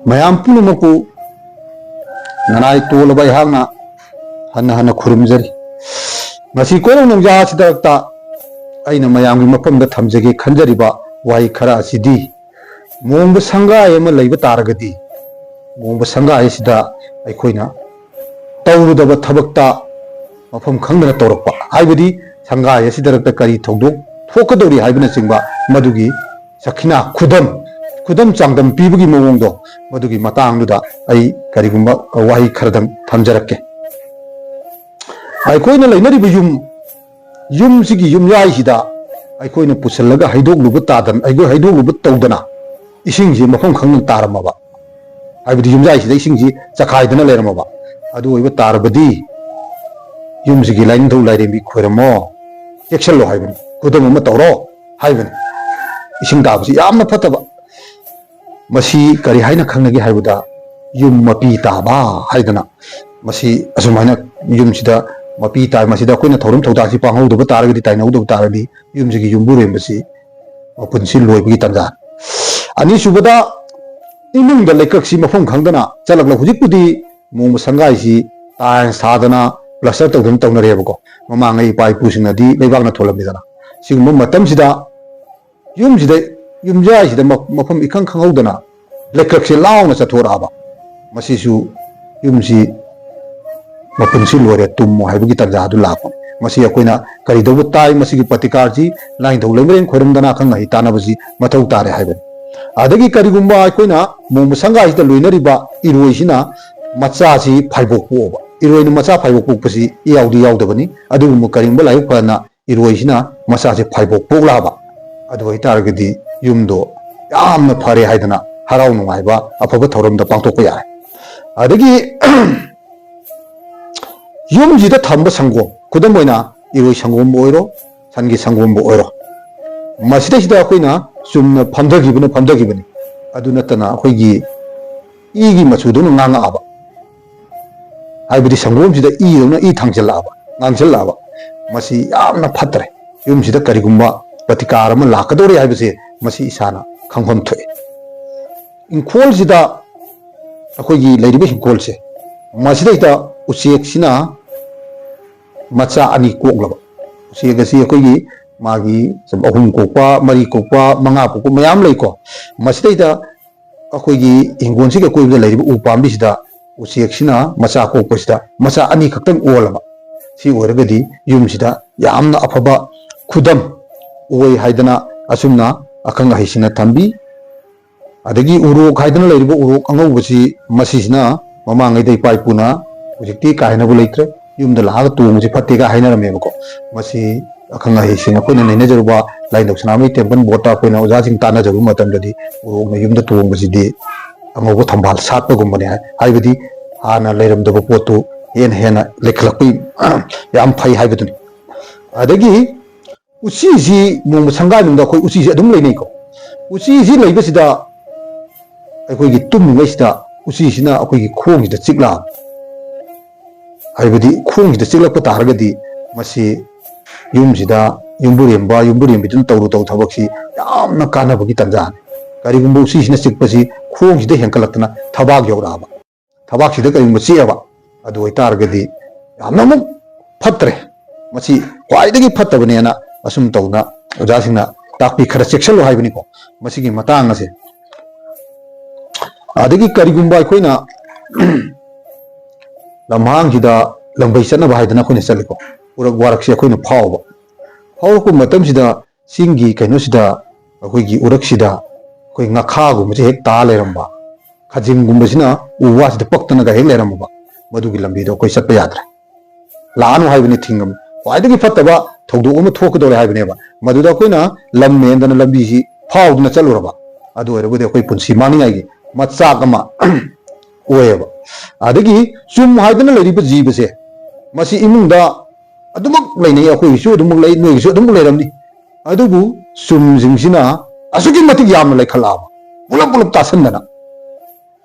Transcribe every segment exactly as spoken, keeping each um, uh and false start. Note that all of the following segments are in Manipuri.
ꯃꯌꯥꯝ ꯄꯨꯝꯅꯃꯛꯄꯨ ꯅꯅꯥꯏ ꯇꯣꯜꯂꯕ ꯑꯩꯍꯥꯛꯅ ꯍꯟꯅ ꯍꯟꯅ ꯈꯨꯔꯨꯝꯖꯔꯤ꯫ ꯉꯁꯤ ꯀꯣꯏꯔꯧ ꯅꯣꯡꯖꯥ ꯑꯁꯤꯗ ꯑꯩꯅ ꯃꯌꯥꯝꯒꯤ ꯃꯐꯝꯗ ꯊꯝꯖꯒꯦ ꯈꯟꯖꯔꯤꯕ ꯋꯥꯍꯩ ꯈꯔ ꯑꯁꯤꯗꯤ, ꯃꯣꯡꯕ ꯁꯪꯒꯥꯏ ꯑꯃ ꯂꯩꯕ ꯇꯥꯔꯒꯗꯤ, ꯃꯣꯡꯕ ꯁꯪꯒꯥꯏ ꯑꯁꯤꯗ ꯑꯩꯈꯣꯏꯅ ꯇꯧꯔꯨꯗꯕ ꯊꯕꯛꯇ ꯃꯐꯝ ꯈꯪꯗꯅ ꯇꯧꯔꯛꯄ, ꯍꯥꯏꯕꯗꯤ ꯁꯪꯒꯥꯏ ꯑꯁꯤꯗ ꯀꯔꯤ ꯊꯧꯗꯣꯛ ꯊꯣꯛꯀꯗꯧꯔꯤ ꯍꯥꯏꯕꯅꯆꯤꯡꯕ, ꯃꯗꯨꯒꯤ ꯁꯈꯤꯅꯥ, ꯈꯨꯗꯝ, ꯈꯨꯗꯝ ꯆꯥꯡꯗꯝ ꯄꯤꯕꯒꯤ ꯃꯑꯣꯡꯗꯣ, ꯃꯗꯨꯒꯤ ꯃꯇꯥꯡꯗꯨꯗ ꯑꯩ ꯀꯔꯤꯒꯨꯝꯕ ꯋꯥꯍꯩ ꯈꯔꯗꯪ ꯊꯝꯖꯔꯛꯀꯦ꯫ ꯑꯩꯈꯣꯏꯅ ꯂꯩꯅꯔꯤꯕ ꯌꯨꯝ, ꯌꯨꯝꯁꯤꯒꯤ ꯌꯨꯝꯌꯥꯏꯁꯤꯗ ꯑꯩꯈꯣꯏꯅ ꯄꯨꯁꯤꯜꯂꯒ ꯍꯩꯗꯣꯛꯂꯨꯕ ꯇꯥꯗꯅ, ꯑꯩꯈꯣꯏ ꯍꯩꯗꯣꯛꯂꯨꯕ ꯇꯧꯗꯅ ꯏꯁꯤꯡꯁꯤ ꯃꯐꯝ ꯈꯪꯗꯅ ꯇꯥꯔꯝꯃꯕ, ꯍꯥꯏꯕꯗꯤ ꯌꯨꯝꯌꯥꯏꯁꯤꯗ ꯏꯁꯤꯡꯁꯤ ꯆꯈꯥꯏꯗꯅ ꯂꯩꯔꯝꯃꯕ, ꯑꯗꯨ ꯑꯣꯏꯕ ꯇꯥꯔꯕꯗꯤ ꯌꯨꯝꯁꯤꯒꯤ ꯂꯥꯏꯅꯤꯡꯊꯧ ꯂꯥꯏꯔꯦꯝꯕꯤ ꯈꯣꯏꯔꯝꯃꯣ, ꯆꯦꯛꯁꯤꯜꯂꯣ ꯍꯥꯏꯕꯅꯤ, ꯈꯨꯗꯝ ꯑꯃ ꯇꯧꯔꯣ ꯍꯥꯏꯕꯅꯤ꯫ ꯏꯁꯤꯡ ꯇꯥꯕꯁꯤ ꯌꯥꯝꯅ ꯐꯠꯇꯕ꯫ ꯃꯁꯤ ꯀꯔꯤ ꯍꯥꯏꯅ ꯈꯪꯅꯒꯦ ꯍꯥꯏꯕꯗ, ꯌꯨꯝ ꯃꯄꯤ ꯇꯥꯕ ꯍꯥꯏꯗꯅ, ꯃꯁꯤ ꯑꯁꯨꯃꯥꯏꯅ ꯌꯨꯝꯁꯤꯗ ꯃꯄꯤ ꯇꯥꯏ, ꯃꯁꯤꯗ ꯑꯩꯈꯣꯏꯅ ꯊꯧꯔꯝ ꯊꯧꯗꯥꯁꯤ ꯄꯥꯡꯍꯧꯗꯕ ꯇꯥꯔꯒꯗꯤ, ꯇꯥꯏꯅꯍꯧꯗꯕ ꯇꯥꯔꯒꯗꯤ, ꯌꯨꯝꯁꯤꯒꯤ ꯌꯨꯝꯕꯨꯔꯦꯝꯕꯁꯤ ꯃꯄꯨꯟꯁꯤ ꯂꯣꯏꯕꯒꯤ ꯇꯥꯟꯖꯥꯅꯤ꯫ ꯑꯅꯤꯁꯨꯕꯗ, ꯏꯃꯨꯡꯗ ꯂꯩꯀ꯭ꯔꯛꯁꯤ ꯃꯐꯝ ꯈꯪꯗꯅ ꯆꯠꯂꯛꯂ, ꯍꯧꯖꯤꯛꯄꯨꯗꯤ ꯃꯣꯡꯕ ꯁꯪꯒꯥꯏꯁꯤ ꯇꯥꯏꯜꯁ ꯊꯥꯗꯅ, ꯄ꯭ꯂꯥꯁꯇꯔ ꯇꯧꯗꯅ ꯇꯧꯅꯔꯦꯕꯀꯣ꯫ ꯃꯃꯥꯡꯉꯩ ꯏꯄꯥ ꯏꯄꯨꯁꯤꯡꯅꯗꯤ ꯂꯩꯕꯥꯛꯅ ꯊꯣꯜꯂꯝꯃꯤꯗꯅ꯫ ꯁꯤꯒꯨꯝꯕ ꯃꯇꯝꯁꯤꯗ ꯌꯨꯝꯁꯤꯗ, ꯌꯨꯝꯌꯥꯏꯁꯤꯗ ꯃ-, ꯃꯐꯝ ꯏꯈꯪ ꯈꯪꯍꯧꯗꯅ ꯂꯩꯀ꯭ꯔꯛꯁꯦ ꯂꯥꯎꯅ ꯆꯠꯊꯣꯔꯛꯑꯕ, ꯃꯁꯤꯁꯨ ꯌꯨꯝꯁꯤ ꯃꯄꯨꯟꯁꯤ ꯂꯣꯏꯔꯦ, ꯇꯨꯝꯃꯣ ꯍꯥꯏꯕꯒꯤ ꯇꯥꯟꯖꯥ ꯑꯗꯨ ꯂꯥꯛꯄꯅꯤ꯫ ꯃꯁꯤ ꯑꯩꯈꯣꯏꯅ ꯀꯔꯤ ꯇꯧꯕ ꯇꯥꯏ? ꯃꯁꯤꯒꯤ ꯄ꯭ꯔꯇꯤꯀꯥꯔꯁꯤ ꯂꯥꯏꯅꯤꯡꯊꯧ ꯂꯩꯃꯔꯦꯟ ꯈꯣꯏꯔꯝꯗꯅ ꯑꯈꯪ ꯑꯍꯩ ꯇꯥꯟꯅꯕꯁꯤ ꯃꯊꯧ ꯇꯥꯔꯦ ꯍꯥꯏꯕꯅꯤ꯫ ꯑꯗꯒꯤ ꯀꯔꯤꯒꯨꯝꯕ ꯑꯩꯈꯣꯏꯅ ꯃꯣꯡꯕ ꯁꯪꯒꯥꯏꯁꯤꯗ ꯂꯣꯏꯅꯔꯤꯕ ꯏꯔꯣꯏꯁꯤꯅ ꯃꯆꯥꯁꯤ ꯐꯥꯏꯕꯣꯛ ꯄꯣꯛꯑꯕ, ꯏꯔꯣꯏꯅ ꯃꯆꯥ ꯐꯥꯏꯕꯣꯛ ꯄꯣꯛꯄꯁꯤ ꯏꯌꯥꯎꯗꯤ ꯌꯥꯎꯗꯕꯅꯤ꯫ ꯑꯗꯨꯒꯨꯝꯕ ꯀꯔꯤꯒꯨꯝꯕ ꯂꯥꯏꯕꯛ ꯐꯅ ꯏꯔꯣꯏꯁꯤꯅ ꯃꯆꯥꯁꯦ ꯐꯥꯏꯕꯣꯛ ꯄꯣꯛꯂꯛꯑꯕ, ꯑꯗꯨ ꯑꯣꯏꯇꯥꯔꯒꯗꯤ ꯌꯨꯝꯗꯣ ꯌꯥꯝꯅ ꯐꯔꯦ ꯍꯥꯏꯗꯅ ꯍꯔꯥꯎ ꯅꯨꯡꯉꯥꯏꯕ ꯑꯐꯕ ꯊꯧꯔꯝꯗ ꯄꯥꯡꯊꯣꯛꯄ ꯌꯥꯔꯦ꯫ ꯑꯗꯒꯤ ꯌꯨꯝꯁꯤꯗ ꯊꯝꯕ ꯁꯪꯒꯣꯝ, ꯈꯨꯗꯝ ꯑꯣꯏꯅ ꯏꯔꯣꯏ ꯁꯪꯒꯣꯝꯕꯨ ꯑꯣꯏꯔꯣ, ꯁꯟꯒꯤ ꯁꯪꯒꯣꯝꯕꯨ ꯑꯣꯏꯔꯣ, ꯃꯁꯤꯗꯩꯁꯤꯗ ꯑꯩꯈꯣꯏꯅ ꯆꯨꯝꯅ ꯐꯝꯊꯈꯤꯕꯅ ꯐꯝꯊꯈꯤꯕꯅꯤ꯫ ꯑꯗꯨ ꯅꯠꯇꯅ ꯑꯩꯈꯣꯏꯒꯤ ꯏꯒꯤ ꯃꯆꯨꯗꯧꯅ ꯉꯥꯡꯉꯛꯑꯕ, ꯍꯥꯏꯕꯗꯤ ꯁꯪꯒꯣꯝꯁꯤꯗ ꯏꯗꯧꯅ ꯏ ꯊꯥꯡꯖꯜꯂꯛꯑꯕ, ꯉꯥꯡꯁꯤꯜꯂꯛꯑꯕ, ꯃꯁꯤ ꯌꯥꯝꯅ ꯐꯠꯇ꯭ꯔꯦ꯫ ꯌꯨꯝꯁꯤꯗ ꯀꯔꯤꯒꯨꯝꯕ ꯄ꯭ꯔꯇꯤꯀꯥꯔ ꯑꯃ ꯂꯥꯛꯀꯗꯧꯔꯦ ꯍꯥꯏꯕꯁꯦ ꯃꯁꯤ ꯏꯁꯥꯅ ꯈꯪꯐꯝ ꯊꯣꯛꯑꯦ꯫ ꯏꯪꯈꯣꯜꯁꯤꯗ ꯑꯩꯈꯣꯏꯒꯤ ꯂꯩꯔꯤꯕ ꯍꯤꯡꯈꯣꯜꯁꯦ, ꯃꯁꯤꯗꯩꯗ ꯎꯆꯦꯛꯁꯤꯅ ꯃꯆꯥ ꯑꯅꯤ ꯀꯣꯛꯂꯕ, ꯎꯆꯦꯛ ꯑꯁꯤ ꯑꯩꯈꯣꯏꯒꯤ ꯃꯥꯒꯤ ꯑꯍꯨꯝ ꯀꯣꯛꯄ, ꯃꯔꯤ ꯀꯣꯛꯄ, ꯃꯉꯥ ꯀꯣꯛꯄ ꯃꯌꯥꯝ ꯂꯩꯀꯣ꯫ ꯃꯁꯤꯗꯩꯗ ꯑꯩꯈꯣꯏꯒꯤ ꯍꯤꯡꯒꯣꯜꯁꯤꯒꯤ ꯑꯀꯣꯏꯕꯗ ꯂꯩꯔꯤꯕ ꯎ ꯄꯥꯝꯕꯤꯁꯤꯗ ꯎꯆꯦꯛꯁꯤꯅ ꯃꯆꯥ ꯀꯣꯛꯄꯁꯤꯗ ꯃꯆꯥ ꯑꯅꯤꯈꯛꯇꯪ ꯑꯣꯜꯂꯕ꯫ ꯁꯤ ꯑꯣꯏꯔꯒꯗꯤ ꯌꯨꯝꯁꯤꯗ ꯌꯥꯝꯅ ꯑꯐꯕ ꯈꯨꯗꯝ ꯑꯣꯏ ꯍꯥꯏꯗꯅ ꯑꯁꯨꯝꯅ ꯑꯈꯪ ꯑꯍꯩꯁꯤꯡꯅ ꯊꯝꯕꯤ꯫ ꯑꯗꯒꯤ ꯎꯔꯣꯛ ꯍꯥꯏꯗꯅ ꯂꯩꯔꯤꯕ ꯎꯔꯣꯛ ꯑꯉꯧꯕꯁꯤ, ꯃꯁꯤꯁꯤꯅ ꯃꯃꯥꯡꯉꯩꯗ ꯏꯄꯥ ꯏꯄꯨꯅ, ꯍꯧꯖꯤꯛꯇꯤ ꯀꯥ ꯍꯦꯟꯅꯕꯨ ꯂꯩꯇ꯭ꯔꯦ, ꯌꯨꯝꯗ ꯂꯥꯛꯑꯒ ꯇꯣꯡꯕꯁꯤ ꯐꯠꯇꯦꯒ ꯍꯥꯏꯅꯔꯝꯃꯦꯕꯀꯣ꯫ ꯃꯁꯤ ꯑꯈꯪ ꯑꯍꯩꯁꯤꯡ ꯑꯩꯈꯣꯏꯅ ꯅꯩꯅꯖꯔꯨꯕ ꯂꯥꯏꯅꯤꯡꯊꯧ ꯁꯅꯥꯃꯍꯤ ꯇꯦꯝꯄꯜ ꯕꯣꯔꯗꯇ ꯑꯩꯈꯣꯏꯅ ꯑꯣꯖꯥꯁꯤꯡ ꯇꯥꯟꯅꯖꯔꯨꯕ ꯃꯇꯝꯗꯗꯤ ꯎꯔꯣꯛꯅ ꯌꯨꯝꯗ ꯇꯣꯡꯕꯁꯤꯗꯤ ꯑꯉꯧꯕ ꯊꯝꯕꯥꯜ ꯁꯥꯠꯄꯒꯨꯝꯕꯅꯤ ꯍꯥꯏ꯫ ꯍꯥꯏꯕꯗꯤ ꯍꯥꯟꯅ ꯂꯩꯔꯝꯗꯕ ꯄꯣꯠꯇꯨ ꯍꯦꯟꯅ ꯍꯦꯟꯅ ꯂꯩꯈꯠꯂꯛꯄꯒꯤ ꯌꯥꯝ ꯐꯩ ꯍꯥꯏꯕꯗꯨꯅꯤ꯫ ꯑꯗꯒꯤ ꯎꯆꯤꯁꯤ ꯅꯣꯡꯃ ꯁꯪꯒꯥꯏꯅꯨꯡꯗ ꯑꯩꯈꯣꯏ ꯎꯆꯤꯁꯤ ꯑꯗꯨꯝ ꯂꯩꯅꯩꯀꯣ꯫ ꯎꯆꯤꯁꯤ ꯂꯩꯕꯁꯤꯗ ꯑꯩꯈꯣꯏꯒꯤ ꯇꯨꯝꯃꯤꯉꯩꯁꯤꯗ ꯎꯆꯤꯁꯤꯅ ꯑꯩꯈꯣꯏꯒꯤ ꯈꯣꯡꯁꯤꯗ ꯆꯤꯛꯂꯛꯑꯕ, ꯍꯥꯏꯕꯗꯤ ꯈꯣꯡꯁꯤꯗ ꯆꯤꯛꯂꯛꯄ ꯇꯥꯔꯒꯗꯤ ꯃꯁꯤ ꯌꯨꯝꯁꯤꯗ ꯌꯨꯝꯕꯨꯔꯦꯝꯕ, ꯌꯨꯝꯕꯨꯔꯦꯝꯕꯤꯗꯨꯅ ꯇꯧꯔꯨ ꯇꯧ ꯊꯕꯛꯁꯤ ꯌꯥꯝꯅ ꯀꯥꯟꯅꯕꯒꯤ ꯇꯥꯟꯖꯥꯅꯤ꯫ ꯀꯔꯤꯒꯨꯝꯕ ꯎꯆꯤꯁꯤꯅ ꯆꯤꯛꯄꯁꯤ ꯈꯣꯡꯁꯤꯗ ꯍꯦꯟꯀꯠꯂꯛꯇꯅ ꯊꯕꯥꯛ ꯌꯧꯔꯛꯑꯕ, ꯊꯕꯥꯛꯁꯤꯗ ꯀꯔꯤꯒꯨꯝꯕ ꯆꯤꯛꯑꯕ, ꯑꯗꯨ ꯑꯣꯏꯇꯥꯔꯒꯗꯤ ꯌꯥꯝꯅ ꯑꯃꯨꯛ ꯐꯠꯇ꯭ꯔꯦ꯫ ꯃꯁꯤ ꯈ꯭ꯋꯥꯏꯗꯒꯤ ꯐꯠꯇꯕꯅꯦꯅ ꯑꯁꯨꯝ ꯇꯧꯅ ꯑꯣꯖꯥꯁꯤꯡꯅ ꯇꯥꯛꯄꯤ꯫ ꯈꯔ ꯆꯦꯛꯁꯤꯜꯂꯨ ꯍꯥꯏꯕꯅꯤꯀꯣ ꯃꯁꯤꯒꯤ ꯃꯇꯥꯡ ꯑꯁꯦ꯫ ꯑꯗꯒꯤ ꯀꯔꯤꯒꯨꯝꯕ ꯑꯩꯈꯣꯏꯅ ꯂꯝꯍꯥꯡꯁꯤꯗ ꯂꯪꯕꯩ ꯆꯠꯅꯕ ꯍꯥꯏꯗꯅ ꯑꯩꯈꯣꯏꯅ ꯆꯠꯂꯤꯀꯣ꯫ ꯎꯔꯛ ꯋꯥꯔꯛꯁꯦ ꯑꯩꯈꯣꯏꯅ ꯐꯥꯎꯕ, ꯐꯥꯎꯔꯛꯄ ꯃꯇꯝꯁꯤꯗ ꯆꯤꯡꯒꯤ ꯀꯩꯅꯣꯁꯤꯗ ꯑꯩꯈꯣꯏꯒꯤ ꯎꯔꯛꯁꯤꯗ ꯑꯩꯈꯣꯏ ꯉꯥꯈꯥꯒꯨꯝꯕꯁꯦ ꯍꯦꯛ ꯇꯥ ꯂꯩꯔꯝꯕ, ꯈꯖꯤꯡꯒꯨꯝꯕꯁꯤꯅ ꯎ ꯋꯥꯁꯤꯗ ꯄꯛꯇꯅꯒ ꯍꯦꯛ ꯂꯩꯔꯝꯃꯕ, ꯃꯗꯨꯒꯤ ꯂꯝꯕꯤꯗꯣ ꯑꯩꯈꯣꯏ ꯆꯠꯄ ꯌꯥꯗ꯭ꯔꯦ꯫ ꯂꯥꯛꯑꯅꯨ ꯍꯥꯏꯕꯅꯤ ꯊꯤꯡꯉꯝꯃꯤ꯫ ꯈ꯭ꯋꯥꯏꯗꯒꯤ ꯐꯠꯇꯕ ꯊꯧꯗꯣꯛ ꯑꯃ ꯊꯣꯛꯀꯗꯧꯔꯦ ꯍꯥꯏꯕꯅꯦꯕ꯫ ꯃꯗꯨꯗ ꯑꯩꯈꯣꯏꯅ ꯂꯝ ꯃꯦꯟꯗꯅ ꯂꯝꯕꯤꯁꯤ ꯐꯥꯎꯗꯨꯅ ꯆꯠꯂꯨꯔꯕ, ꯑꯗꯨ ꯑꯣꯏꯔꯕꯗꯤ ꯑꯩꯈꯣꯏ ꯄꯨꯟꯁꯤ ꯃꯥꯡꯅꯤꯡꯉꯥꯏꯒꯤ ꯃꯆꯥꯛ ꯑꯃ ꯑꯣꯏꯌꯦꯕ꯫ ꯑꯗꯒꯤ ꯆꯨꯝ ꯍꯥꯏꯗꯅ ꯂꯩꯔꯤꯕ ꯖꯤꯕꯁꯦ, ꯃꯁꯤ ꯏꯃꯨꯡꯗ ꯑꯗꯨꯃꯛ ꯂꯩꯅꯩ, ꯑꯩꯈꯣꯏꯒꯤꯁꯨ ꯑꯗꯨꯃꯛ ꯂꯩ, ꯅꯣꯏꯒꯤꯁꯨ ꯑꯗꯨꯃꯛ ꯂꯩꯔꯝꯅꯤ꯫ ꯑꯗꯨꯕꯨ ꯆꯨꯝꯁꯤꯡꯁꯤꯅ ꯑꯁꯨꯛꯀꯤ ꯃꯇꯤꯛ ꯌꯥꯝꯅ ꯂꯩꯈꯠꯂꯛꯑꯕ, ꯄꯨꯂꯞ ꯄꯨꯂꯞ ꯇꯥꯁꯟꯗꯅ꯫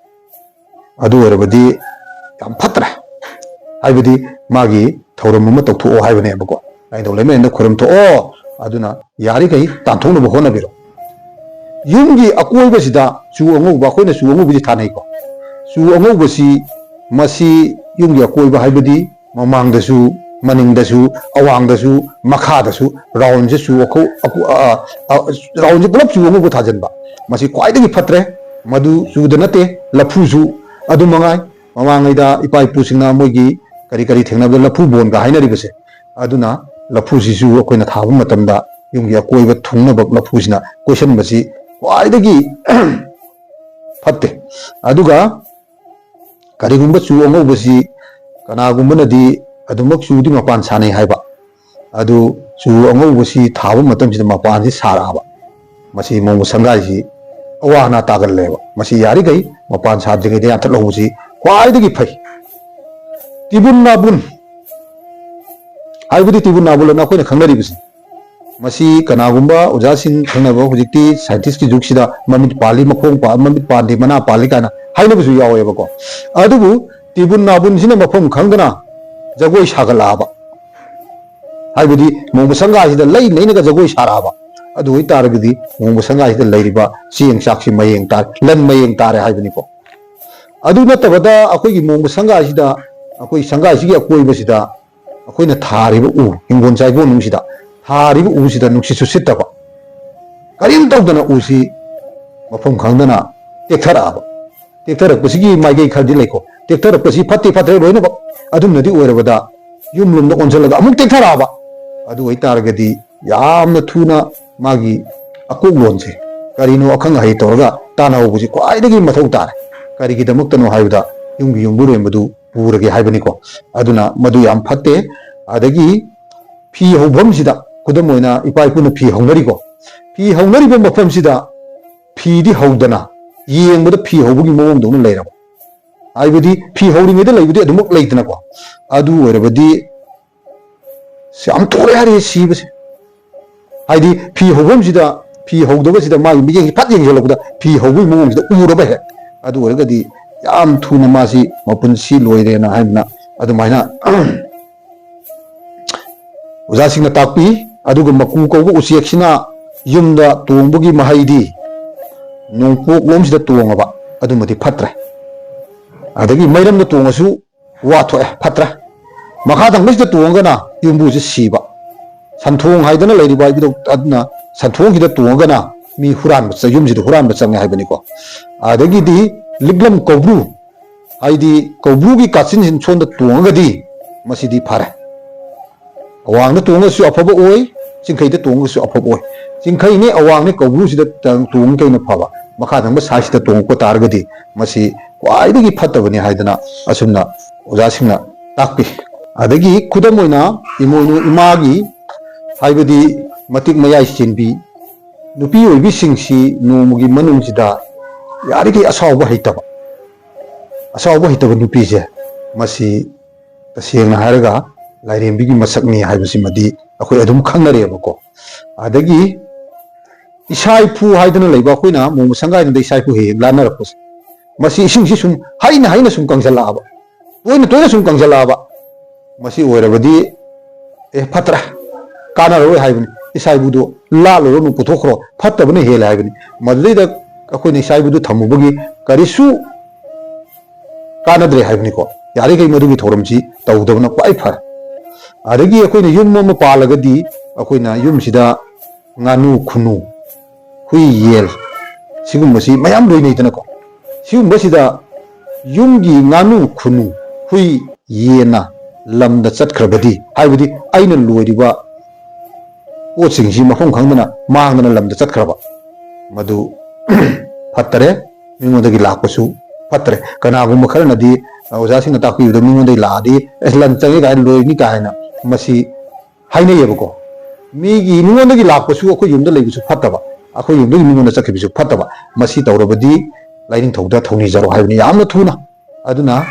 ꯑꯗꯨ ꯑꯣꯏꯔꯕꯗꯤ ꯌꯥꯝ ꯐꯠꯇ꯭ꯔꯦ꯫ ꯍꯥꯏꯕꯗꯤ ꯃꯥꯒꯤ ꯊꯧꯔꯝ ꯑꯃ ꯇꯧꯊꯣꯛꯑꯣ ꯍꯥꯏꯕꯅꯦꯕꯀꯣ꯫ ꯂꯥꯏꯅꯤꯡꯊꯧ ꯂꯩꯃꯔꯦꯟꯗ ꯈꯨꯔꯨꯝ ꯊꯣꯛꯑꯣ, ꯑꯗꯨꯅ ꯌꯥꯔꯤꯈꯩ ꯇꯥꯟꯊꯣꯛꯅꯕ ꯍꯣꯠꯅꯕꯤꯔꯣ꯫ ꯌꯨꯝꯒꯤ ꯑꯀꯣꯏꯕꯁꯤꯗ ꯆꯨ ꯑꯉꯧꯕ, ꯑꯩꯈꯣꯏꯅ ꯆꯨ ꯑꯉꯧꯕꯁꯤ ꯊꯥꯅꯩꯀꯣ꯫ ꯆꯨ ꯑꯉꯧꯕꯁꯤ, ꯃꯁꯤ ꯌꯨꯝꯒꯤ ꯑꯀꯣꯏꯕ, ꯍꯥꯏꯕꯗꯤ ꯃꯃꯥꯡꯗꯁꯨ, ꯃꯅꯤꯡꯗꯁꯨ, ꯑꯋꯥꯡꯗꯁꯨ, ꯃꯈꯥꯗꯁꯨ ꯔꯥꯎꯟꯁꯦ ꯆꯨ ꯑꯈꯧ-, ꯑꯀꯨ-, ꯑ, ꯑ, ꯔꯥꯎꯟꯁꯦ ꯄꯨꯂꯞ ꯆꯨ ꯑꯉꯧꯕ ꯊꯥꯖꯤꯟꯕ, ꯃꯁꯤ ꯈ꯭ꯋꯥꯏꯗꯒꯤ ꯐꯠꯇ꯭ꯔꯦ꯫ ꯃꯗꯨ ꯆꯨꯗ ꯅꯠꯇꯦ, ꯂꯐꯨꯁꯨ ꯑꯗꯨ ꯃꯉꯥꯏ꯫ ꯃꯃꯥꯡꯉꯩꯗ ꯏꯄꯥ ꯏꯄꯨꯁꯤꯡꯅ ꯃꯣꯏꯒꯤ ꯀꯔꯤ ꯀꯔꯤ ꯊꯦꯡꯅꯕꯗ ꯂꯐꯨ ꯕꯣꯟꯒ ꯍꯥꯏꯅꯔꯤꯕꯁꯦ꯫ ꯑꯗꯨꯅ ꯂꯐꯨꯁꯤꯁꯨ ꯑꯩꯈꯣꯏꯅ ꯊꯥꯕ ꯃꯇꯝꯗ ꯌꯨꯝꯒꯤ ꯑꯀꯣꯏꯕ ꯊꯨꯡꯅꯕ ꯂꯐꯨꯁꯤꯅ ꯀꯣꯏꯁꯟꯕꯁꯤ ꯈ꯭ꯋꯥꯏꯗꯒꯤ ꯐꯠꯇꯦ꯫ ꯑꯗꯨꯒ ꯀꯔꯤꯒꯨꯝꯕ ꯆꯨ ꯑꯉꯧꯕꯁꯤ ꯀꯅꯥꯒꯨꯝꯕꯅꯗꯤ ꯑꯗꯨꯃꯛ ꯆꯨꯗꯤ ꯃꯄꯥꯟ ꯁꯥꯟꯅꯩ ꯍꯥꯏꯕ, ꯑꯗꯨ ꯆꯨ ꯑꯉꯧꯕꯁꯤ ꯊꯥꯕ ꯃꯇꯝꯁꯤꯗ ꯃꯄꯥꯟꯁꯤ ꯁꯥꯔꯛꯑꯕ, ꯃꯁꯤ ꯃꯣꯡꯒꯨ ꯁꯪꯒꯥꯏꯁꯤ ꯑꯋꯥ ꯑꯅꯥ ꯇꯥꯒꯜꯂꯦꯕ꯫ ꯃꯁꯤ ꯌꯥꯔꯤꯈꯩ ꯃꯄꯥꯟ ꯁꯥꯗ꯭ꯔꯤꯉꯩꯗ ꯌꯥꯟꯊꯠꯍꯧꯕꯁꯤ ꯈ꯭ꯋꯥꯏꯗꯒꯤ ꯐꯩ꯫ ꯇꯤꯕꯨꯟ ꯅꯥꯕꯨꯟ ꯍꯥꯏꯕꯗꯤ ꯇꯤꯕꯨꯟ ꯅꯥꯕꯨꯟ ꯑꯅ ꯑꯩꯈꯣꯏꯅ ꯈꯪꯅꯔꯤꯕꯁꯤ, ꯃꯁꯤ ꯀꯅꯥꯒꯨꯝꯕ ꯑꯣꯖꯥꯁꯤꯡ ꯈꯪꯅꯕ, ꯍꯧꯖꯤꯛꯇꯤ ꯁꯥꯏꯟꯇꯤꯁꯀꯤ ꯖꯨꯒꯁꯤꯗ ꯃꯃꯤꯠ ꯄꯥꯜꯂꯤ, ꯃꯈꯣꯡ ꯄꯥ-, ꯃꯃꯤꯠ ꯄꯥꯟꯗꯦ, ꯃꯅꯥ ꯄꯥꯜꯂꯤ ꯀꯥꯏꯅ ꯍꯥꯏꯅꯕꯁꯨ ꯌꯥꯎꯋꯦꯕꯀꯣ꯫ ꯑꯗꯨꯕꯨ ꯇꯤꯕꯨꯟ ꯅꯥꯕꯨꯟꯁꯤꯅ ꯃꯐꯝ ꯈꯪꯗꯅ ꯖꯒꯣꯏ ꯁꯥꯒꯠꯂꯛꯑꯕ, ꯍꯥꯏꯕꯗꯤ ꯃꯣꯡꯒꯨ ꯁꯪꯒꯥꯁꯤꯗ ꯂꯩ ꯂꯩꯅꯒ ꯖꯒꯣꯏ ꯁꯥꯔꯛꯑꯕ, ꯑꯗꯨ ꯑꯣꯏꯇꯥꯔꯒꯗꯤ ꯃꯣꯡꯒꯨ ꯁꯪꯒꯥꯁꯤꯗ ꯂꯩꯔꯤꯕ ꯆꯦꯡ ꯆꯥꯛꯁꯤ ꯃꯌꯦꯡ ꯇꯥꯔꯦ, ꯂꯟ ꯃꯌꯦꯡ ꯇꯥꯔꯦ ꯍꯥꯏꯕꯅꯤꯀꯣ꯫ ꯑꯗꯨ ꯅꯠꯇꯕꯗ ꯑꯩꯈꯣꯏꯒꯤ ꯃꯣꯡꯒꯨ ꯁꯪꯒꯥꯁꯤꯗ, ꯑꯩꯈꯣꯏ ꯁꯪꯒꯥꯁꯤꯒꯤ ꯑꯀꯣꯏꯕꯁꯤꯗ ꯑꯩꯈꯣꯏꯅ ꯊꯥꯔꯤꯕ ꯎ, ꯍꯤꯡꯒꯣꯜ ꯆꯥꯏꯒꯣꯟꯅꯨꯡꯁꯤꯗ ꯊꯥꯔꯤꯕ ꯎꯁꯤꯗ ꯅꯨꯡꯁꯤꯠꯁꯨ ꯁꯤꯠꯇꯕ, ꯀꯔꯤꯝ ꯇꯧꯗꯅ ꯎꯁꯤ ꯃꯐꯝ ꯈꯪꯗꯅ ꯇꯦꯛꯊꯔꯛꯑꯕ꯫ ꯇꯦꯛꯊꯔꯛꯄꯁꯤꯒꯤ ꯃꯥꯏꯀꯩ ꯈꯔꯗꯤ ꯂꯩꯀꯣ꯫ ꯇꯦꯛꯊꯔꯛꯄꯁꯤ ꯐꯠꯇꯦ ꯐꯠꯇ꯭ꯔꯦ ꯂꯣꯏꯅꯃꯛ꯫ ꯑꯗꯨꯝꯅꯗꯤ ꯑꯣꯏꯔꯕꯗ ꯌꯨꯝ ꯂꯣꯝꯗ ꯑꯣꯟꯁꯤꯜꯂꯒ ꯑꯃꯨꯛ ꯇꯦꯛꯊꯔꯛꯑꯕ꯫ ꯑꯗꯨ ꯑꯣꯏꯇꯥꯔꯒꯗꯤ ꯌꯥꯝꯅ ꯊꯨꯅ ꯃꯥꯒꯤ ꯑꯀꯣꯛꯂꯣꯟꯁꯦ ꯀꯔꯤꯅꯣ ꯑꯈꯪ ꯑꯍꯩ ꯇꯧꯔꯒ ꯇꯥꯟꯅꯍꯧꯕꯁꯤ ꯈ꯭ꯋꯥꯏꯗꯒꯤ ꯃꯊꯧ ꯇꯥꯔꯦ꯫ ꯀꯔꯤꯒꯤꯗꯃꯛꯇꯅꯣ ꯍꯥꯏꯕꯗ ꯌꯨꯝꯒꯤ ꯌꯨꯝꯕꯨꯔꯦꯟꯕꯗꯨ ꯄꯨꯔꯒꯦ ꯍꯥꯏꯕꯅꯤꯀꯣ꯫ ꯑꯗꯨꯅ ꯃꯗꯨ ꯌꯥꯝ ꯐꯠꯇꯦ꯫ ꯑꯗꯒꯤ ꯐꯤ ꯍꯧꯐꯝꯁꯤꯗ, ꯈꯨꯗꯝ ꯑꯣꯏꯅ ꯏꯄꯥ ꯏꯄꯨꯅ ꯐꯤ ꯍꯧꯅꯔꯤꯀꯣ꯫ ꯐꯤ ꯍꯧꯅꯔꯤꯕ ꯃꯐꯝꯁꯤꯗ ꯐꯤꯗꯤ ꯍꯧꯗꯅ ꯌꯦꯡꯕꯗ ꯐꯤ ꯍꯧꯕꯒꯤ ꯃꯑꯣꯡꯗꯧꯅ ꯂꯩꯔꯕ, ꯍꯥꯏꯕꯗꯤ ꯐꯤ ꯍꯧꯔꯤꯉꯩꯗ ꯂꯩꯕꯗꯤ ꯑꯗꯨꯃꯛ ꯂꯩꯗꯅꯀꯣ꯫ ꯑꯗꯨ ꯑꯣꯏꯔꯕꯗꯤ ꯌꯥꯝ ꯊꯨꯔꯦ ꯍꯥꯏꯔꯦ ꯁꯤꯕꯁꯦ꯫ ꯍꯥꯏꯗꯤ ꯐꯤ ꯍꯧꯐꯝꯁꯤꯗ, ꯐꯤ ꯍꯧꯗꯕꯁꯤꯗ ꯃꯥꯒꯤ ꯃꯤꯠꯌꯦꯡꯁꯤ ꯐꯠ ꯌꯦꯡꯁꯤꯜꯂꯛꯄꯗ ꯐꯤ ꯍꯧꯕꯒꯤ ꯃꯑꯣꯡꯁꯤꯗ ꯎꯔꯕ ꯍꯦꯛ, ꯑꯗꯨ ꯑꯣꯏꯔꯒꯗꯤ ꯌꯥꯝ ꯊꯨꯅ ꯃꯥꯁꯤ ꯃꯄꯨꯟꯁꯤ ꯂꯣꯏꯔꯦꯅ ꯍꯥꯏꯗꯅ ꯑꯗꯨꯃꯥꯏꯅ ꯑꯣꯖꯥꯁꯤꯡꯅ ꯇꯥꯛꯄꯤ꯫ ꯑꯗꯨꯒ ꯃꯀꯨ ꯀꯧꯕ ꯎꯆꯦꯛꯁꯤꯅ ꯌꯨꯝꯗ ꯇꯣꯡꯕꯒꯤ ꯃꯍꯩꯗꯤ ꯅꯣꯡꯄꯣꯛꯂꯣꯝꯁꯤꯗ ꯇꯣꯡꯉꯕ ꯑꯗꯨꯃꯗꯤ ꯐꯠꯇ꯭ꯔꯦ꯫ ꯑꯗꯒꯤ ꯃꯩꯔꯝꯗ ꯇꯣꯡꯉꯁꯨ ꯋꯥ ꯊꯣꯛꯑꯦ, ꯐꯠꯇ꯭ꯔꯦ꯫ ꯃꯈꯥ ꯊꯪꯕꯁꯤꯗ ꯇꯣꯡꯉꯒꯅ ꯌꯨꯝꯕꯨꯁꯦ ꯁꯤꯕ꯫ ꯁꯟꯊꯣꯡ ꯍꯥꯏꯗꯅ ꯂꯩꯔꯤꯕ ꯏꯕꯨꯙꯧ ꯑꯗꯨꯅ ꯁꯟꯊꯣꯡꯁꯤꯗ ꯇꯣꯡꯉꯒꯅ ꯃꯤ ꯍꯨꯔꯥꯟꯕ ꯆ-, ꯌꯨꯝꯁꯤꯗ ꯍꯨꯔꯥꯟꯕ ꯆꯪꯉꯦ ꯍꯥꯏꯕꯅꯤꯀꯣ꯫ ꯑꯗꯒꯤꯗꯤ ꯂꯤꯛꯂꯝ ꯀꯧꯕ꯭ꯔꯨ, ꯍꯥꯏꯗꯤ ꯀꯧꯕ꯭ꯔꯨꯒꯤ ꯀꯥꯆꯤꯟꯁꯤ ꯁꯣꯝꯗ ꯇꯣꯡꯉꯒꯗꯤ ꯃꯁꯤꯗꯤ ꯐꯔꯦ꯫ ꯑꯋꯥꯡꯗ ꯇꯣꯡꯉꯒꯁꯨ ꯑꯐꯕ ꯑꯣꯏ, ꯆꯤꯡꯈꯩꯗ ꯇꯣꯡꯉꯒꯁꯨ ꯑꯐꯕ ꯑꯣꯏ꯫ ꯆꯤꯡꯈꯩꯅꯤ, ꯑꯋꯥꯡꯅꯤ, ꯀꯧꯕ꯭ꯔꯨꯁꯤꯗ ꯇ-, ꯇꯣꯡꯉꯒ ꯀꯩꯅ ꯐꯕ, ꯃꯈꯥ ꯊꯪꯕ ꯁꯥꯏꯁꯤꯗ ꯇꯣꯡꯉꯛꯄ ꯇꯥꯔꯒꯗꯤ ꯃꯁꯤ ꯈ꯭ꯋꯥꯏꯗꯒꯤ ꯐꯠꯇꯕꯅꯤ ꯍꯥꯏꯗꯅ ꯑꯁꯨꯝꯅ ꯑꯣꯖꯥꯁꯤꯡꯅ ꯇꯥꯛꯄꯤ꯫ ꯑꯗꯒꯤ ꯈꯨꯗꯝ ꯑꯣꯏꯅ ꯏꯃꯣꯏꯅꯨ ꯏꯃꯥꯒꯤ, ꯍꯥꯏꯕꯗꯤ ꯃꯇꯤꯛ ꯃꯌꯥꯏ ꯆꯦꯟꯕꯤ, ꯅꯨꯄꯤ ꯑꯣꯏꯕꯤꯁꯤꯡꯁꯤ ꯅꯣꯡꯃꯒꯤ ꯃꯅꯨꯡꯁꯤꯗ ꯌꯥꯔꯤꯈꯩ ꯑꯁꯥꯎꯕ ꯍꯩꯇꯕ, ꯑꯁꯥꯎꯕ ꯍꯩꯇꯕ ꯅꯨꯄꯤꯁꯦ, ꯃꯁꯤ ꯇꯁꯦꯡꯅ ꯍꯥꯏꯔꯒ ꯂꯥꯏꯔꯦꯝꯕꯤꯒꯤ ꯃꯁꯛꯅꯤ ꯍꯥꯏꯕꯁꯤꯃꯗꯤ ꯑꯩꯈꯣꯏ ꯑꯗꯨꯝ ꯈꯪꯅꯔꯦꯕꯀꯣ꯫ ꯑꯗꯒꯤ ꯏꯁꯥ ꯏꯐꯨ ꯍꯥꯏꯗꯅ ꯂꯩꯕ, ꯑꯩꯈꯣꯏꯅ ꯃꯣꯡꯃ ꯁꯪꯒꯥꯏꯗꯨꯗ ꯏꯁꯥ ꯏꯐꯨ ꯍꯦꯛ ꯍꯦꯛ ꯂꯥꯟꯅꯔꯛꯄꯁꯦ, ꯃꯁꯤ ꯏꯁꯤꯡꯁꯤ ꯁꯨꯝ ꯍꯩꯅ ꯍꯩꯅ ꯁꯨꯝ ꯀꯪꯁꯤꯜꯂꯛꯑꯕ, ꯇꯣꯏꯅ ꯇꯣꯏꯅ ꯁꯨꯝ ꯀꯪꯁꯤꯜꯂꯛꯑꯕ, ꯃꯁꯤ ꯑꯣꯏꯔꯕꯗꯤ ꯑꯦ ꯐꯠꯇ꯭ꯔꯦ, ꯀꯥꯟꯅꯔꯣꯏ ꯍꯥꯏꯕꯅꯤ꯫ ꯏꯁꯥ ꯏꯕꯨꯗꯣ ꯂꯥꯠꯂꯨꯔꯅꯨ, ꯄꯨꯊꯣꯛꯈ꯭ꯔꯣ, ꯐꯠꯇꯕꯅ ꯍꯦꯜꯂꯦ ꯍꯥꯏꯕꯅꯤ꯫ ꯃꯗꯨꯗꯩꯗ ꯑꯩꯈꯣꯏꯅ ꯏꯁꯥ ꯏꯕꯨꯗꯣ ꯊꯝꯃꯨꯕꯒꯤ ꯀꯔꯤꯁꯨ ꯀꯥꯟꯅꯗ꯭ꯔꯦ ꯍꯥꯏꯕꯅꯤꯀꯣ꯫ ꯌꯥꯔꯤꯈꯩ ꯃꯗꯨꯒꯤ ꯊꯧꯔꯝꯁꯤ ꯇꯧꯗꯕꯅ ꯈ꯭ꯋꯥꯏ ꯐꯔꯦ꯫ ꯑꯗꯒꯤ ꯑꯩꯈꯣꯏꯅ ꯌꯨꯝ ꯑꯃ ꯄꯥꯜꯂꯒꯗꯤ ꯑꯩꯈꯣꯏꯅ ꯌꯨꯝꯁꯤꯗ ꯉꯥꯅꯨ ꯈꯨꯅꯨ, ꯍꯨꯏ ꯌꯦꯟ, ꯁꯤꯒꯨꯝꯕꯁꯤ ꯃꯌꯥꯝ ꯂꯣꯏꯅꯩꯗꯅꯀꯣ꯫ ꯁꯤꯒꯨꯝꯕꯁꯤꯗ ꯌꯨꯝꯒꯤ ꯉꯥꯅꯨ ꯈꯨꯅꯨ, ꯍꯨꯏ ꯌꯦꯟꯅ ꯂꯝꯗ ꯆꯠꯈ꯭ꯔꯕꯗꯤ, ꯍꯥꯏꯕꯗꯤ ꯑꯩꯅ ꯂꯣꯏꯔꯤꯕ ꯄꯣꯠꯁꯤꯡꯁꯤ ꯃꯐꯝ ꯈꯪꯗꯅ ꯃꯥꯡꯗꯅ ꯂꯝꯗ ꯆꯠꯈ꯭ꯔꯕ, ꯃꯗꯨ ꯐꯠꯇꯔꯦ꯫ ꯃꯤꯉꯣꯟꯗꯒꯤ ꯂꯥꯛꯄꯁꯨ ꯐꯠꯇ꯭ꯔꯦ꯫ ꯀꯅꯥꯒꯨꯝꯕ ꯈꯔꯅꯗꯤ ꯑꯣꯖꯥꯁꯤꯡꯅ ꯇꯥꯛꯄꯤꯕꯗ ꯃꯤꯉꯣꯟꯗꯒꯤ ꯂꯥꯛꯑꯗꯤ ꯑꯦ ꯂꯟ ꯆꯪꯉꯤ ꯀꯥꯏꯅ, ꯂꯣꯏꯅꯤ ꯀꯥꯏꯅ ꯃꯁꯤ ꯍꯥꯏꯅꯩꯌꯦꯕꯀꯣ꯫ ꯃꯤꯒꯤ ꯃꯤꯉꯣꯟꯗꯒꯤ ꯂꯥꯛꯄꯁꯨ ꯑꯩꯈꯣꯏ ꯌꯨꯝꯗ ꯂꯩꯕꯁꯨ ꯐꯠꯇꯕ, ꯑꯩꯈꯣꯏ ꯌꯨꯝꯗꯒꯤ ꯃꯤꯉꯣꯟꯗ ꯆꯠꯈꯤꯕꯁꯨ ꯐꯠꯇꯕ꯫ ꯃꯁꯤ ꯇꯧꯔꯕꯗꯤ ꯂꯥꯏꯅꯤꯡꯊꯧꯗ ꯊꯧꯅꯤꯖꯔꯣ ꯍꯥꯏꯕꯅꯤ ꯌꯥꯝꯅ ꯊꯨꯅ꯫ ꯑꯗꯨꯅ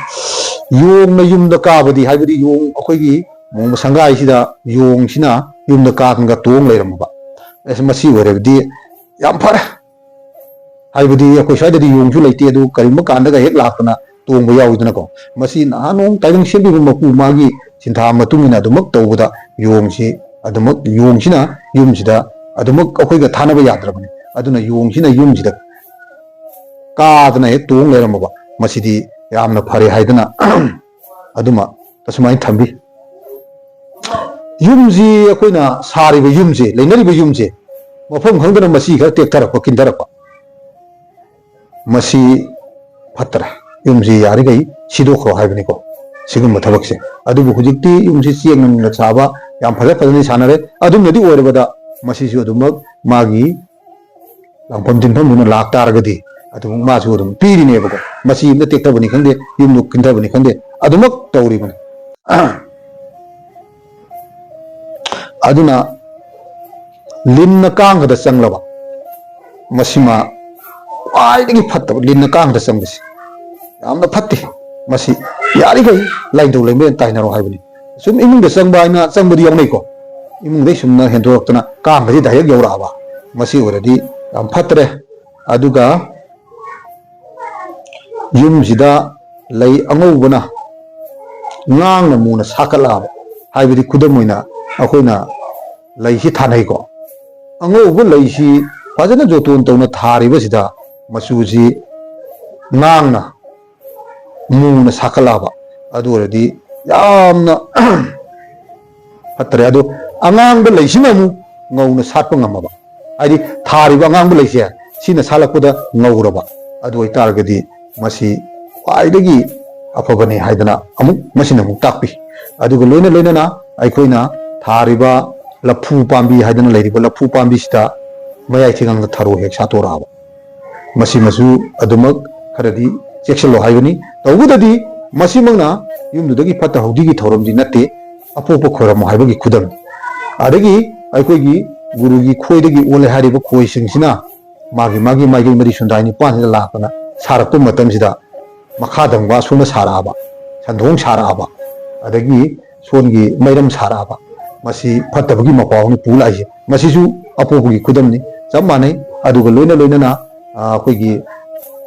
ꯌꯣꯡꯅ ꯌꯨꯝꯗ ꯀꯥꯕꯗꯤ, ꯍꯥꯏꯕꯗꯤ ꯌꯣꯡ, ꯑꯩꯈꯣꯏꯒꯤ ꯃꯣꯡꯕ ꯁꯪꯒꯥꯏꯁꯤꯗ ꯌꯣꯡꯁꯤꯅ ꯌꯨꯝꯗ ꯀꯥꯗꯅꯒ ꯇꯣꯡ ꯂꯩꯔꯝꯃꯕ, ꯑꯁ, ꯃꯁꯤ ꯑꯣꯏꯔꯕꯗꯤ ꯌꯥꯝ ꯐꯔꯦ꯫ ꯍꯥꯏꯕꯗꯤ ꯑꯩꯈꯣꯏ ꯁ꯭ꯋꯥꯏꯗꯗꯤ ꯌꯣꯡꯁꯨ ꯂꯩꯇꯦ, ꯑꯗꯨ ꯀꯔꯤꯒꯨꯝꯕ ꯀꯥꯟꯗꯒ ꯍꯦꯛ ꯂꯥꯛꯇꯅ ꯇꯣꯡꯕ ꯌꯥꯎꯋꯤꯗꯅꯀꯣ꯫ ꯃꯁꯤ ꯅꯍꯥꯟ ꯅꯣꯡ ꯇꯥꯏꯕꯪ ꯁꯦꯝꯕꯤꯕ ꯃꯄꯨ ꯃꯥꯒꯤ ꯁꯤꯟꯊꯥ ꯃꯇꯨꯡ ꯏꯟꯅ ꯑꯗꯨꯃꯛ ꯇꯧꯕꯗ ꯌꯣꯡꯁꯤ ꯑꯗꯨꯃꯛ, ꯌꯣꯡꯁꯤꯅ ꯌꯨꯝꯁꯤꯗ ꯑꯗꯨꯃꯛ ꯑꯩꯈꯣꯏꯒ ꯊꯥꯅꯕ ꯌꯥꯗ꯭ꯔꯕꯅꯤ꯫ ꯑꯗꯨꯅ ꯌꯣꯡꯁꯤꯅ ꯌꯨꯝꯁꯤꯗ ꯀꯥꯗꯅ ꯍꯦꯛ ꯇꯣꯡ ꯂꯩꯔꯝꯃꯕ, ꯃꯁꯤꯗꯤ ꯌꯥꯝꯅ ꯐꯔꯦ ꯍꯥꯏꯗꯅ ꯑꯗꯨꯃ ꯑꯁꯨꯃꯥꯏꯅ ꯊꯝꯕꯤ꯫ ꯌꯨꯝꯁꯤ, ꯑꯩꯈꯣꯏꯅ ꯁꯥꯔꯤꯕ ꯌꯨꯝꯁꯦ, ꯂꯩꯅꯔꯤꯕ ꯌꯨꯝꯁꯦ ꯃꯐꯝ ꯈꯪꯗꯅ ꯃꯁꯤ ꯈꯔ ꯇꯦꯛꯊꯔꯛꯄ, ꯀꯤꯟꯊꯔꯛꯄ, ꯃꯁꯤ ꯐꯠꯇ꯭ꯔꯦ꯫ ꯌꯨꯝꯁꯤ ꯌꯥꯔꯤꯈꯩ ꯁꯤꯗꯣꯛꯈ꯭ꯔꯣ ꯍꯥꯏꯕꯅꯤꯀꯣ, ꯁꯤꯒꯨꯝꯕ ꯊꯕꯛꯁꯦ꯫ ꯑꯗꯨꯕꯨ ꯍꯧꯖꯤꯛꯇꯤ ꯌꯨꯝꯁꯤ ꯆꯦꯛꯅ ꯅꯨꯡꯅ ꯁꯥꯕ, ꯌꯥꯝ ꯐꯖ ꯐꯖꯅ ꯁꯥꯟꯅꯔꯦ꯫ ꯑꯗꯨꯝꯅꯗꯤ ꯑꯣꯏꯔꯕꯗ ꯃꯁꯤꯁꯨ ꯑꯗꯨꯃꯛ ꯃꯥꯒꯤ ꯂꯥꯡꯐꯝ ꯇꯤꯟꯐꯝꯗꯨꯅ ꯂꯥꯛꯇꯥꯔꯒꯗꯤ ꯑꯗꯨꯝ ꯃꯥꯁꯨ ꯑꯗꯨꯝ ꯄꯤꯔꯤꯅꯦꯕꯀꯣ꯫ ꯃꯁꯤ ꯑꯝꯇ ꯇꯦꯛꯊꯕꯅꯤ ꯈꯪꯗꯦ, ꯌꯨꯝꯗꯨ ꯀꯤꯟꯊꯕꯅꯤ ꯈꯪꯗꯦ, ꯑꯗꯨꯃꯛ ꯇꯧꯔꯤꯕꯅꯤ꯫ ꯑꯗꯨꯅ ꯂꯤꯟꯅ ꯀꯥꯡꯒꯗ ꯆꯪꯂꯕ, ꯃꯁꯤꯃ ꯈ꯭ꯋꯥꯏꯗꯒꯤ ꯐꯠꯇꯕ, ꯂꯤꯟꯅ ꯀꯥꯡꯒꯗ ꯆꯪꯕꯁꯤ ꯌꯥꯝꯅ ꯐꯠꯇꯦ꯫ ꯃꯁꯤ ꯌꯥꯔꯤꯈꯩ ꯂꯥꯏꯅꯤꯡꯊꯧ ꯂꯩꯃꯔꯦꯟ ꯇꯥꯏꯅꯔꯣ ꯍꯥꯏꯕꯅꯤ꯫ ꯁꯨꯝ ꯏꯃꯨꯡꯗ ꯆꯪꯕ ꯍꯥꯏꯅ ꯆꯪꯕꯗꯤ ꯌꯥꯎꯅꯩꯀꯣ꯫ ꯏꯃꯨꯡꯗꯩ ꯁꯨꯝꯅ ꯍꯦꯟꯗꯣꯔꯛꯇꯅ ꯀꯥꯡꯒꯁꯤ direct ꯌꯧꯔꯛꯑꯕ, ꯃꯁꯤ ꯑꯣꯏꯔꯗꯤ ꯌꯥꯝ ꯐꯠꯇ꯭ꯔꯦ꯫ ꯑꯗꯨꯒ ꯌꯨꯝꯁꯤꯗ ꯂꯩ ꯑꯉꯧꯕꯅ ꯉꯥꯡꯅ ꯃꯨꯅ ꯁꯥꯠꯀꯠꯂꯛꯑꯕ, ꯍꯥꯏꯕꯗꯤ ꯈꯨꯗꯝ ꯑꯣꯏꯅ ꯑꯩꯈꯣꯏꯅ ꯂꯩꯁꯤ ꯊꯥꯅꯩꯀꯣ꯫ ꯑꯉꯧꯕ ꯂꯩꯁꯤ ꯐꯖꯅ ꯖꯣꯇꯣꯟ ꯇꯧꯅ ꯊꯥꯔꯤꯕꯁꯤꯗ ꯃꯆꯨꯁꯤ ꯉꯥꯡꯅ ꯃꯨꯅ ꯁꯥꯠꯀꯠꯂꯛꯑꯕ, ꯑꯗꯨ ꯑꯣꯏꯔꯗꯤ ꯌꯥꯝꯅ ꯐꯠꯇ꯭ꯔꯦ꯫ ꯑꯗꯣ ꯑꯉꯥꯡꯕ ꯂꯩꯁꯤꯅ ꯑꯃꯨꯛ ꯉꯧꯅ ꯁꯥꯠꯄ ꯉꯝꯃꯕ, ꯍꯥꯏꯗꯤ ꯊꯥꯔꯤꯕ ꯑꯉꯥꯡꯕ ꯂꯩꯁꯦ ꯁꯤꯅ ꯁꯥꯠꯂꯛꯄꯗ ꯉꯧꯔꯕ, ꯑꯗꯨ ꯑꯣꯏꯇꯥꯔꯒꯗꯤ ꯃꯁꯤ ꯈ꯭ꯋꯥꯏꯗꯒꯤ ꯑꯐꯕꯅꯤ ꯍꯥꯏꯗꯅ ꯑꯃꯨꯛ ꯃꯁꯤꯅ ꯑꯃꯨꯛ ꯇꯥꯛꯄꯤ꯫ ꯑꯗꯨꯒ ꯂꯣꯏꯅ ꯂꯣꯏꯅꯅ ꯑꯩꯈꯣꯏꯅ ꯊꯥꯔꯤꯕ ꯂꯐꯨ ꯄꯥꯝꯕꯤ ꯍꯥꯏꯗꯅ ꯂꯩꯔꯤꯕ ꯂꯐꯨ ꯄꯥꯝꯕꯤꯁꯤꯗ ꯃꯌꯥꯏ ꯊꯤꯒꯥꯡꯗ ꯊꯔꯣ ꯍꯦꯛ ꯁꯥꯠꯇꯣꯔꯛꯑꯕ, ꯃꯁꯤꯃꯁꯨ ꯑꯗꯨꯃꯛ ꯈꯔꯗꯤ ꯆꯦꯛꯁꯤꯜꯂꯣ ꯍꯥꯏꯕꯅꯤ꯫ ꯇꯧꯕꯗꯗꯤ ꯃꯁꯤꯃꯛꯅ ꯌꯨꯝꯗꯨꯗꯒꯤ ꯐꯠꯇ ꯍꯥꯎꯗꯤꯒꯤ ꯊꯧꯔꯝꯗꯤ ꯅꯠꯇꯦ, ꯑꯄꯣꯛꯄ ꯈꯣꯏꯔꯝꯃꯣ ꯍꯥꯏꯕꯒꯤ ꯈꯨꯗꯝꯅꯤ꯫ ꯑꯗꯒꯤ ꯑꯩꯈꯣꯏꯒꯤ ꯒꯨꯔꯨꯒꯤ ꯈꯣꯏꯗꯒꯤ ꯑꯣꯜꯂꯦ ꯍꯥꯏꯔꯤꯕ ꯈꯣꯏꯁꯤꯡꯁꯤꯅ ꯃꯥꯒꯤ ꯃꯥꯒꯤ ꯃꯥꯏꯀꯩ ꯃꯔꯤ ꯁꯨꯟꯗꯥꯏ ꯅꯤꯄꯥꯟꯁꯤꯗ ꯂꯥꯛꯇꯅ ꯁꯥꯔꯛꯄ ꯃꯇꯝꯁꯤꯗ ꯃꯈꯥ ꯊꯪꯕ ꯁꯣꯝꯗ ꯁꯥꯔꯛꯑꯕ, ꯁꯟꯗꯣꯡ ꯁꯥꯔꯛꯑꯕ, ꯑꯗꯒꯤ ꯁꯣꯟꯒꯤ ꯃꯩꯔꯝ ꯁꯥꯔꯛꯑꯕ, ꯃꯁꯤ ꯐꯠꯇꯕꯒꯤ ꯃꯄꯥꯎꯅꯤ ꯄꯨ ꯂꯥꯛꯏꯁꯦ꯫ ꯃꯁꯤꯁꯨ ꯑꯄꯣꯛꯄꯒꯤ ꯈꯨꯗꯝꯅꯤ꯫ ꯆꯞ ꯃꯥꯟꯅꯩ꯫ ꯑꯗꯨꯒ ꯂꯣꯏꯅ ꯂꯣꯏꯅꯅ, ꯑ, ꯑꯩꯈꯣꯏꯒꯤ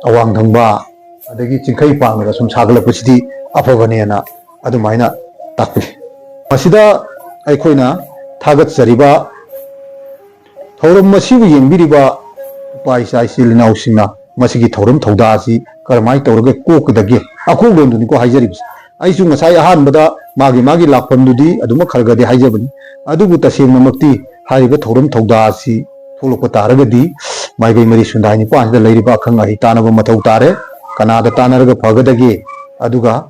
ꯑꯋꯥꯡ ꯊꯪꯕ, ꯑꯗꯒꯤ ꯆꯤꯡꯈꯩ ꯄꯥꯡꯂꯒ ꯁꯨꯝ ꯁꯥꯒꯠꯂꯛꯄꯁꯤꯗꯤ ꯑꯐꯕꯅꯦꯅ ꯑꯗꯨꯃꯥꯏꯅ ꯇꯥꯛꯄꯤ꯫ ꯃꯁꯤꯗ ꯑꯩꯈꯣꯏꯅ ꯊꯥꯒꯠꯆꯔꯤꯕ ꯊꯧꯔꯝ ꯑꯁꯤꯕꯨ ꯌꯦꯡꯕꯤꯔꯤꯕ ꯏꯄꯥ ꯏꯆꯥ ꯏꯆꯤꯜ ꯏꯅꯥꯎꯁꯤꯡꯅ ꯃꯁꯤꯒꯤ ꯊꯧꯔꯝ ꯊꯧꯗꯥ ꯑꯁꯤ ꯀꯔꯝꯍꯥꯏꯅ ꯇꯧꯔꯒ ꯀꯣꯛꯀꯗꯒꯦ? ꯑꯀꯣꯛꯂꯣꯟꯗꯨꯅꯤꯀꯣ ꯍꯥꯏꯖꯔꯤꯕꯁꯦ꯫ ꯑꯩꯁꯨ ꯉꯁꯥꯏ ꯑꯍꯥꯟꯕꯗ ꯃꯥꯒꯤ ꯃꯥꯒꯤ ꯂꯥꯛꯐꯝꯗꯨꯗꯤ ꯑꯗꯨꯃꯛ ꯈꯔ ꯈꯔꯗꯤ ꯍꯥꯏꯖꯕꯅꯤ, ꯑꯗꯨꯕꯨ ꯇꯁꯦꯡꯅꯃꯛꯇꯤ ꯍꯥꯏꯔꯤꯕ ꯊꯧꯔꯝ ꯊꯧꯗꯥ ꯑꯁꯤ ꯊꯣꯛꯂꯛꯄ ꯇꯥꯔꯒꯗꯤ ꯃꯥꯏꯀꯩ ꯃꯔꯤ ꯁꯨꯟꯗꯥꯏ ꯅꯤꯄꯥꯟꯁꯤꯗ ꯂꯩꯔꯤꯕ ꯑꯈꯪ ꯑꯍꯩ ꯇꯥꯟꯅꯕ ꯃꯊꯧ ꯇꯥꯔꯦ꯫ ꯀꯅꯥꯗ ꯇꯥꯟꯅꯔꯒ ꯐꯒꯗꯒꯦ? ꯑꯗꯨꯒ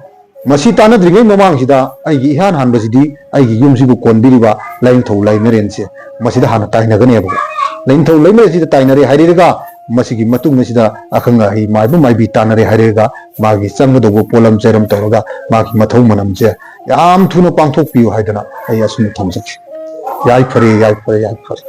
ꯃꯁꯤ ꯇꯥꯟꯅꯗ꯭ꯔꯤꯉꯩ ꯃꯃꯥꯡꯁꯤꯗ ꯑꯩꯒꯤ ꯏꯍꯥꯟ ꯍꯥꯟꯕꯁꯤꯗꯤ ꯑꯩꯒꯤ ꯌꯨꯝꯁꯤꯕꯨ ꯀꯣꯟꯕꯤꯔꯤꯕ ꯂꯥꯏꯅꯤꯡꯊꯧ ꯂꯩꯃꯔꯦꯟꯁꯦ, ꯃꯁꯤꯗ ꯍꯥꯟꯅ ꯇꯥꯏꯅꯒꯅꯦꯕ꯫ ꯂꯥꯏꯅꯤꯡꯊꯧ ꯂꯩꯃꯔꯦꯟꯁꯤꯗ ꯇꯥꯏꯅꯔꯦ ꯍꯥꯏꯔꯒ ꯃꯁꯤꯒꯤ ꯃꯇꯨꯡ ꯑꯁꯤꯗ ꯑꯈꯪ ꯑꯍꯩ ꯃꯥꯏꯕ ꯃꯥꯏꯕꯤ ꯇꯥꯟꯅꯔꯦ ꯍꯥꯏꯔꯒ ꯃꯥꯒꯤ ꯆꯪꯒꯗꯧꯕ ꯄꯣꯠꯂꯝ ꯆꯩꯔꯝ ꯇꯧꯔꯒ ꯃꯥꯒꯤ ꯃꯊꯧ ꯃꯅꯝꯁꯦ ꯌꯥꯝ ꯊꯨꯅ ꯄꯥꯡꯊꯣꯛꯄꯤꯌꯨ ꯍꯥꯏꯗꯅ ꯑꯩ ꯑꯁꯨꯝꯅ ꯊꯝꯖꯒꯦ꯫ ꯌꯥꯏꯐꯔꯦ, ꯌꯥꯏꯐꯔꯦ, ꯌꯥꯏꯐꯔꯦ꯫